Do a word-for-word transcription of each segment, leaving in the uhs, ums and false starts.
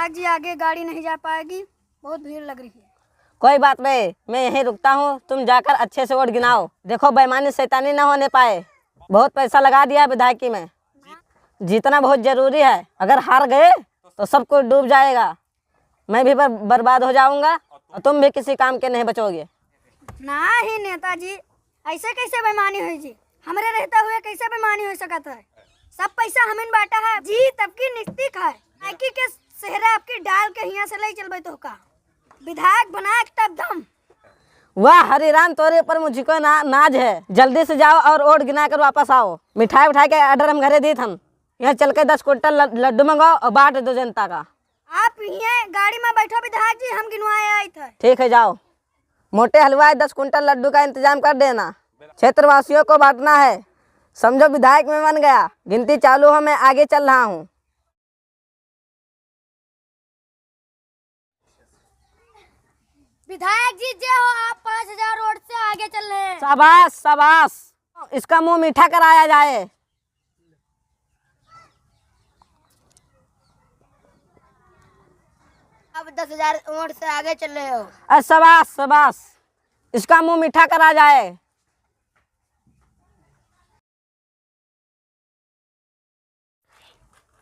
जी, आगे गाड़ी नहीं जा पाएगी, बहुत भीड़ लग रही है। कोई बात नहीं, मैं यहीं रुकता हूँ, तुम जाकर अच्छे से वोट गिनाओ। देखो, बेईमानी शैतानी ना होने पाए, बहुत पैसा लगा दिया विधायकी में, जीतना बहुत जरूरी है। अगर हार गए तो सब कुछ डूब जाएगा, मैं भी बर-, बर्बाद हो जाऊंगा और तुम भी किसी काम के नहीं बचोगे। नाही नेताजी, ऐसे कैसे बेईमानी होई जी? हमरे रहते हुए कैसे बेईमानी हो सकत है? सब पैसा हमिन बांटा है जी, तब की निश्चित है। आइकी के सेहरा आपकी डाल के हियां से ले चलबे तो का? विधायक बनाए तब दम। वाह हरिराम, तोरे ऊपर मुझको ना, नाज है। जल्दी से जाओ और वोट गिना कर वापस आओ। मिठाई उठाई के order हम घरे दीत हन। यहाँ चल के दस कुंटल ल-, लड्डू मंगाओ और बांट दो जनता का। आप यहाँ गाड़ी में बैठो विधायक जी, हम गिनवाए आइत है। ठीक है, जाओ। मोटे हलवाई दस कुंटल लड्डू का इंतजाम कर देना। क्षेत्रवासियों को बांटना है। समझो विधायक मैं बन गया। गिनती चालू हो, मैं आगे चल रहा हूँ। विधायक जी जय हो, आप पाँच हजार वोट से आगे चल रहे हैं। शाबाश, शाबाश, इसका मुंह मीठा कराया जाए। अब दस हजार वोट से आगे चल रहे हो। अरे शाबाश, शाबाश, इसका मुंह मीठा करा जाए।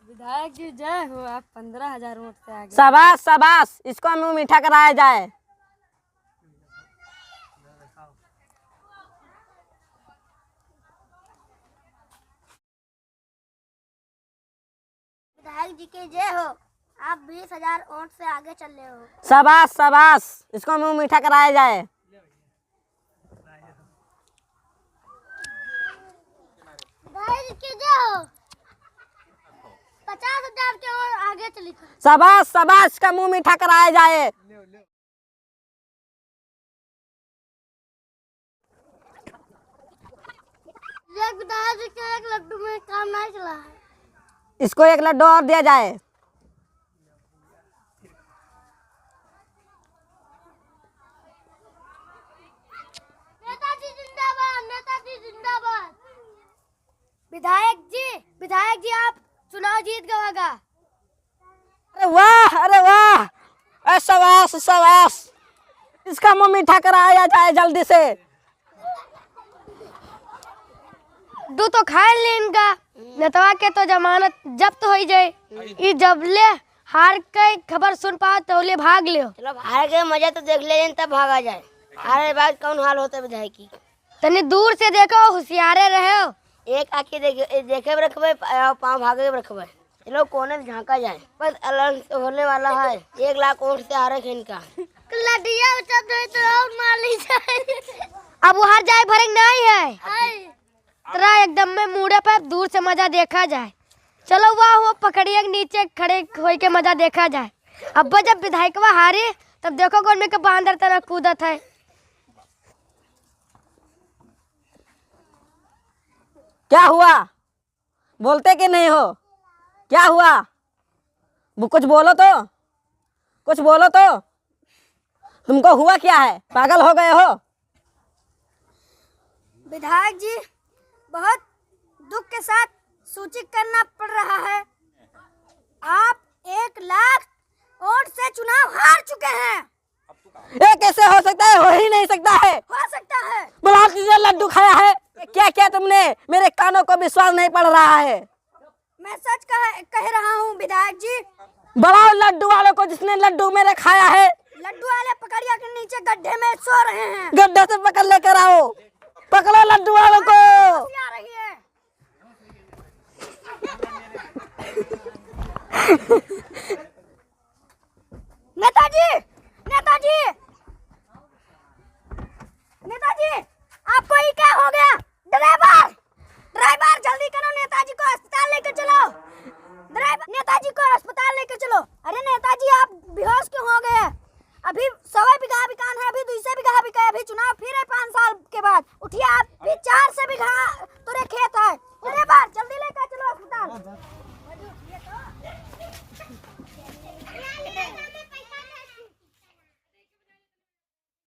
विधायक जी जय हो, आप पन्द्रह हजार वोट से आगे। शाबाश, शाबाश, इसको मुंह मीठा कराया जाए। विधायक जी के जय हो, आप बीस हजार वोट से आगे चल रहे हो। शाबाश, शाबाश, इसको मुंह मीठा कराया जाए। विधायक जी के जय हो, पचास हजार के और आगे चली। शाबाश, शाबाश, इसका मुंह मीठा कराया जाए। एक विधायक जी के एक लड्डू में काम नहीं चला है। इसको एक लड्डू और दिया जाए। नेताजी जिंदाबाद, नेताजी जिंदाबाद। विधायक जी, विधायक जी, आप चुनाव जीत गवागा। अरे वाह, अरे वाह, ए, शाबाश, शाबाश, इसका मुंह मीठा कराया जाए जल्दी से। दू तो खाए लेन का, नेतवा के तो जमानत जब्त होई जाए। ई जबले हार के खबर सुन पाओ, तौले भाग लेओ। चलो, हार के मजा तो देख ले, तब भागा जाए। हारे बाद कौन हाल होता विधायक की? तनी दूर से देखो, होशियारे रहो। एक आँखी देखे, देखे में रखबे, पा-, पाँव भागे में रखबे। चलो, कोने से झांका जाए, बस अल्लाह से होने वाला है। एक लाख वोट से हारे खेन का। लडिया उठा दे तो और मार ली जाए। अब वो हार जाए, भरे नहीं है। आई। तोरा एकदम में मूड़े पे दूर से मजा देखा जाए। चलो वाह, वो पकड़िया के नीचे खड़े होई के मजा देखा जाए। अब जब विधायकवा हारी, तब देखो कौन में के बांदर तरह कूदत है। क्या हुआ? बोलते कि नहीं हो? क्या हुआ? वो कुछ बोलो तो, कुछ बोलो तो। तुमको हुआ क्या है? पागल हो गए हो? विधायक जी, बहुत दुख के साथ सूचित करना पड़ रहा है, आप एक लाख वोट से चुनाव हार चुके हैं। ये कैसे हो सकता है? हो ही नहीं सकता है। हो सकता है। बुलाओ, तुझे लड्डू खाया है? क्या क्या तुमने? मेरे कानों को विश्वास नहीं पड़ रहा है। मैं सच कह, कह रहा हूँ विधायक जी। बुलाओ लड्डू वालों को, जिसने लड्डू मेरे खाया है। लड्डू वाले पकड़िया के नीचे गड्ढे में सो रहे हैं। गड्ढे से पकड़ लेकर आओ, पकड़ो लड्डू वालों को। आ रही है। नेताजी, नेताजी, नेताजी, आपको ये क्या हो गया? ड्राइवर, ड्राइवर, जल्दी करो, नेताजी को अस्पताल लेके चलो। ड्राइवर, नेताजी को अस्पताल लेके चलो। अरे नेताजी, आप बेहोश क्यों हो गए? अभी सवा बीघा बिकान है, अभी दूसरे बीघा बिका है, अभी चुनाव फिर है पाँच साल के बाद। उठिए, आप भी चार सौ बीघा तोरे खेत है। अरे बार, जल्दी लेकर चलो अस्पताल।